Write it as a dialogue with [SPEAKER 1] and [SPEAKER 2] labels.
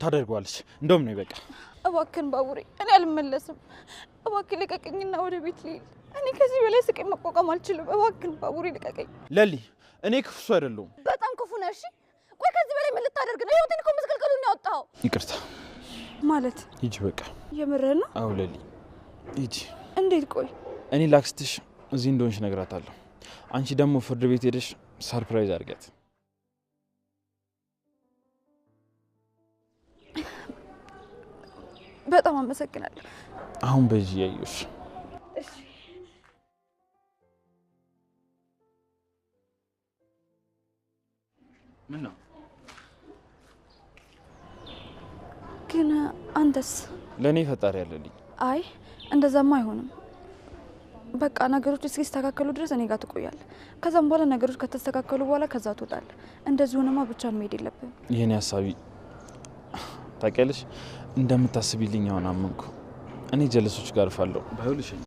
[SPEAKER 1] ታደርገዋለች። እንደውም ነው በቃ።
[SPEAKER 2] እባክህን ባቡሬ፣ እኔ አልመለስም። እባክህ ልቀቀኝና ወደ ቤት ልሂድ። እኔ ከዚህ በላይ ስቃይ መቋቋም አልችልም። እባክህን ባቡሬ ልቀቀኝ።
[SPEAKER 1] ለሊ፣ እኔ ክፉ ሰው አይደለሁም።
[SPEAKER 2] በጣም ክፉ ነህ። እሺ ቆይ ከዚህ በላይ ምን ልታደርግ ነው? ህይወቴን እኮ ምስቅልቅሉን ያወጣኸው።
[SPEAKER 1] ይቅርታ።
[SPEAKER 2] ማለት?
[SPEAKER 1] ሂጂ በቃ።
[SPEAKER 2] የምርህን ነው?
[SPEAKER 1] አዎ ለሊ፣ ሂጂ።
[SPEAKER 2] እንዴት? ቆይ።
[SPEAKER 1] እኔ ላክስትሽ እዚህ እንደሆንሽ እነግራታለሁ። አንቺ ደግሞ ፍርድ ቤት ሄደሽ surprise አድርጊያት።
[SPEAKER 2] በጣም አመሰግናለሁ።
[SPEAKER 1] አሁን በዚህ እያየሁሽ።
[SPEAKER 2] እሺ።
[SPEAKER 1] ምን ነው?
[SPEAKER 2] ግን አንተስ?
[SPEAKER 1] ለእኔ ፈጣሪ ያለልኝ።
[SPEAKER 2] አይ፣ እንደዛማ አይሆንም። በቃ ነገሮች እስኪስተካከሉ ድረስ እኔ ጋር ትቆያለህ። ከዛም በኋላ ነገሮች ከተስተካከሉ በኋላ ከዛ ትወጣለህ። እንደዚህ ሆነማ ብቻ መሄድ የለብህም።
[SPEAKER 1] ይህን ሀሳቢ ታውቂያለሽ፣ እንደምታስቢልኝ አሁን አመንኩ። እኔ ጀለሶች ጋር እፋለሁ። ባይሆን ልሸኝ።